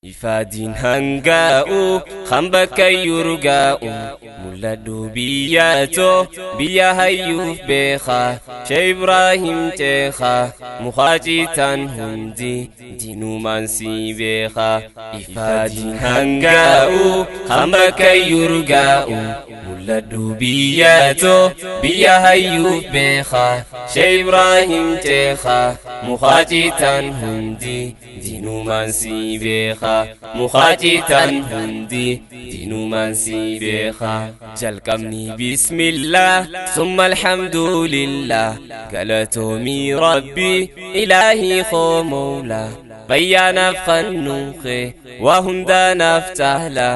Ifaadiin hangaa'u kan bakka yurgaa'u mul'adhu biyyaatoo biyya hayyuuf beekaa Shee Ibraahim ceekaa mukaacitaan hundi diinumaan si beekaa. Ifaadiin hangaa'u kan bakka yurgaa'u mul'adhu biyyaatoo biyya hayyuuf beekaa Shee Ibraahim ceekaa mukaacitaan hundi diinumaan si beekaa. Mukaacitaan hundi diinumaan si beekaa. Jalqabni bismillah summa alhamdulillah galatoomii rabbi ilaahii koo mawlaa bayyaanaaf kannuuqe waa hundaanaaf caala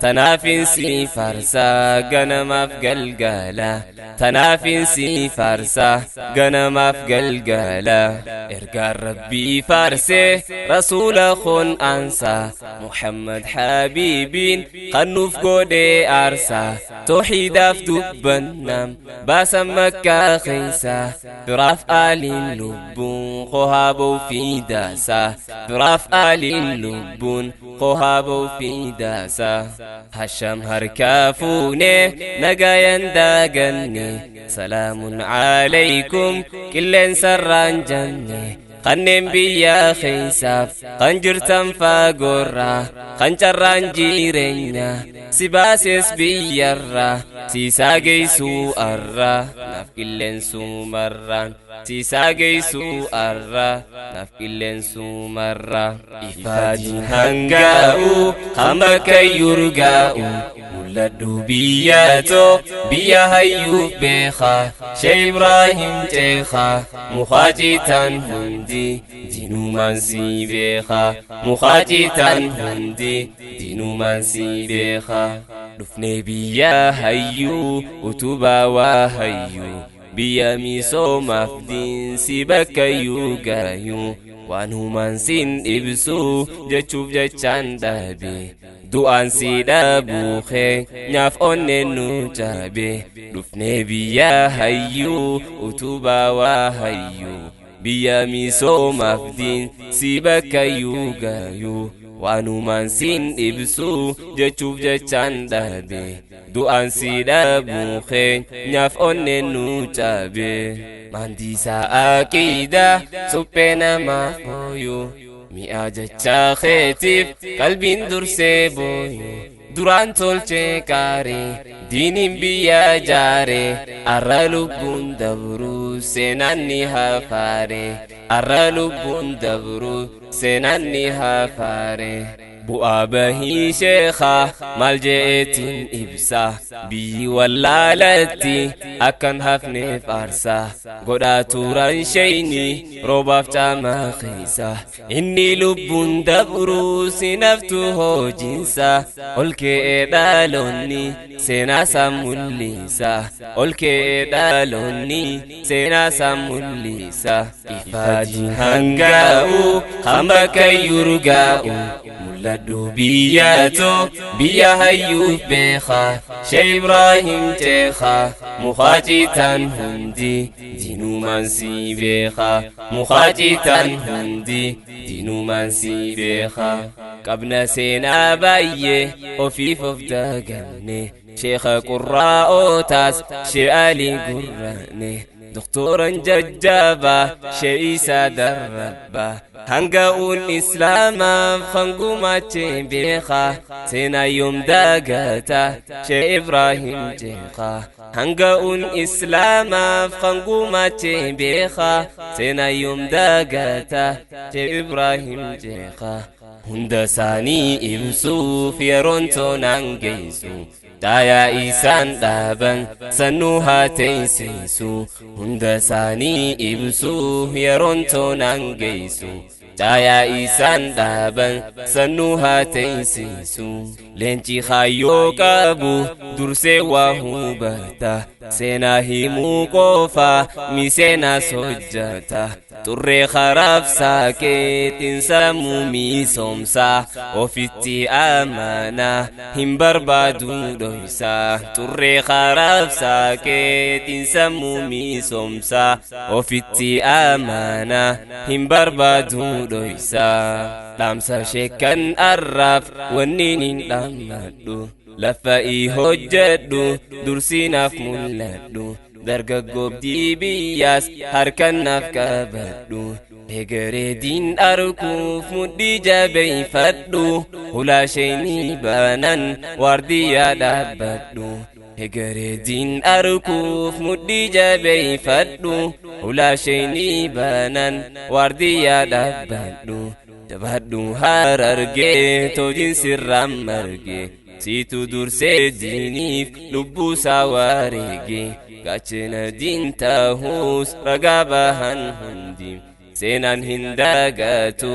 tanaafin si faarsaa ganamaaf galgala tanaafin si faarsaa ganamaaf galgala ergaan rabbii faarsee rasuula koon aansaa muhammad habiibiin kannuuf godhee aarsaa tooxiidaaf dubbannam baasan makkaa keeysaa firaaf aaliin lubbuun kohaaboo fi daasaa firaaf aaliin lubbuun kohaaboo fi daasaa hasham harkaa fuune nagayan daaganne salaamun calaykum qilleensarraan janne kanneen biyya keeysaaf kan jirtan fagoorraa kan carraan jireenya si baases biyyarraa siisaa geessuu arraa naaf qilleensumarraan siisaa geessuu arraa naaf qilleensumarraa. Ifaadiin hangaa'u kan bakka yurgaa'u mul'adhu biyyaatoo biyya hayyuuf beekaa Shee Ibraahim ceekaa mukaacitaan hundi diinumaan si beekaa mukaacitaan hundi diinumaan si beekaa. Dhufnee biyya hayyuu utubaa waa hayyuu biyya misoomaaf diinsi bakka iyyuu gaayuu waan humaan sin ibsu jechuuf jechaan dhabe du'aan si dhabuuke nyaaf onneen nu cabe. Dhufnee biyya hayyuu utubaa waa hayyuu biyya misoomaaf diinsi bakka iyyuu gaayuu waan humaan sin ibsu jechuuf jechaan dhabe du'aan si dhabuuke nyaaf onneen nu cabe. Maandiisaa aqiidaa suphee namaaf booyu mi'a jechaa keetiif qalbiin dursee booyu duraan tolchee qaaree diiniin biyya jaare arra lubbuun dabruu seenaan ni hafaare arra lubbuun dabruu seenaan ni hafaare. Bu'aa bahii sheekaa maal je'eetiin ibsa biyyi wallaalatti akkan hafneef aarsaa godhaa turan sheyni roobaaf caamaa keessa inni lubbuun dabruu sinaftu hojiinsa ol ka'ee dhaloonni seenaa isaa mul'isa ol ka'ee dhaloonni seenaa isaa mul'isa. Ifaadiin hangaa'u kan bakka yurgaa'u mul'adhu biyyaatoo biyya hayyuuf beekaa Shee Ibraahim ceekaa mukaacitaan hundi diinumaan si beekaa mukaacitaan hundi diinumaan si beekaa. Qabna seenaa baay'ee ofiif of daganne sheekha qurraa'ootaas shee Alii gurraane doktoran jajjabaa shee Isaa darrabbaa hanga'uun islaamaaf kan gumaachee beekaa seenaa yoom daagataa shee Ibraahim ceekaa hanga'uun islaamaaf kan gumaachee beekaa seenaa yoom daagataa shee Ibraahim ceekaa. Hunda isaanii ibsuuf yeroon toonaan geessu caayaa isaan dhaaban sannuu haa teessisu hunda isaanii ibsuuf yeroon toonaan geessu caayaa isaan dhaaban sannuu haa teessisu. Leenci kaayyoo qabu dursee waa hubata seenaa himuu qofa miseenaas hojjata Xurree karaaf saaqeetiin sammuu misoomsaa, ofitti amanaa hin barbaadu dhoysaa. Xurree karaaf saaqeetiin sammuu misoomsaa, ofitti amanaa hin barbaadu dhoysaa. Dhaamsa sheekan arraaf wanni hin dhaammadhu, lafa i hojjedhu dursiinaaf mul'adhu. Dargaggoobdii biyyaas harkannaaf qabadhu, egereediin arguuf mudhii jabeeyfadhu. Hulaa sheenii banan waardiyyaa dhaabbadhu, egereediin arguuf mudhii jabeeyfadhu. Hulaa sheenii banan waardiyyaa dhaabbadhu. Jabaadhu Harargee, tojiin sirraan marge, siitu dursee diiniif lubbuusaa wareege. Gaachana diin ta'uus ragaa bahan hundi, seenaan hin dagatu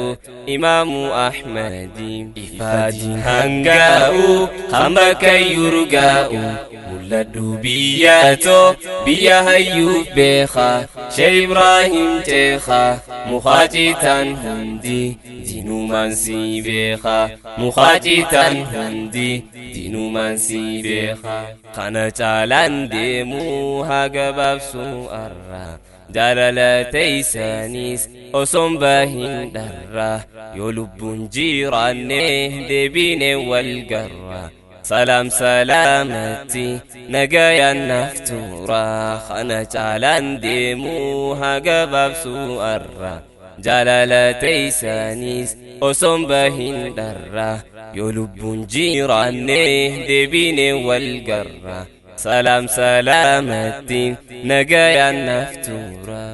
Imaamu Ahmadi. Ifaadiin hangaa'u hamba kayyurgaa'u, mul'adhu biyyatoo biyya hayyuuf beekaa, Shee Ibraahim ceekaa. Mukaacitaan hundi diinumaan si beekaa, mukaacitaan hundi diinumaan si beekaa. Kana caalaan deemuu haa gabaabsuu arraa, jaalala teeysaniis osoon bahin dharraa. Yoo lubbuun jiraanne deebine wal garra, salaam salaamatti nagayaan naaf tura. Kana caalaan deemuu haa gabaabsuu arraa, jaalala teeysaniis osoon bahin dharraa. Yoo lubbuun jiraanne deebine wal garra, salaam salaamatti nagayaan naaf tura.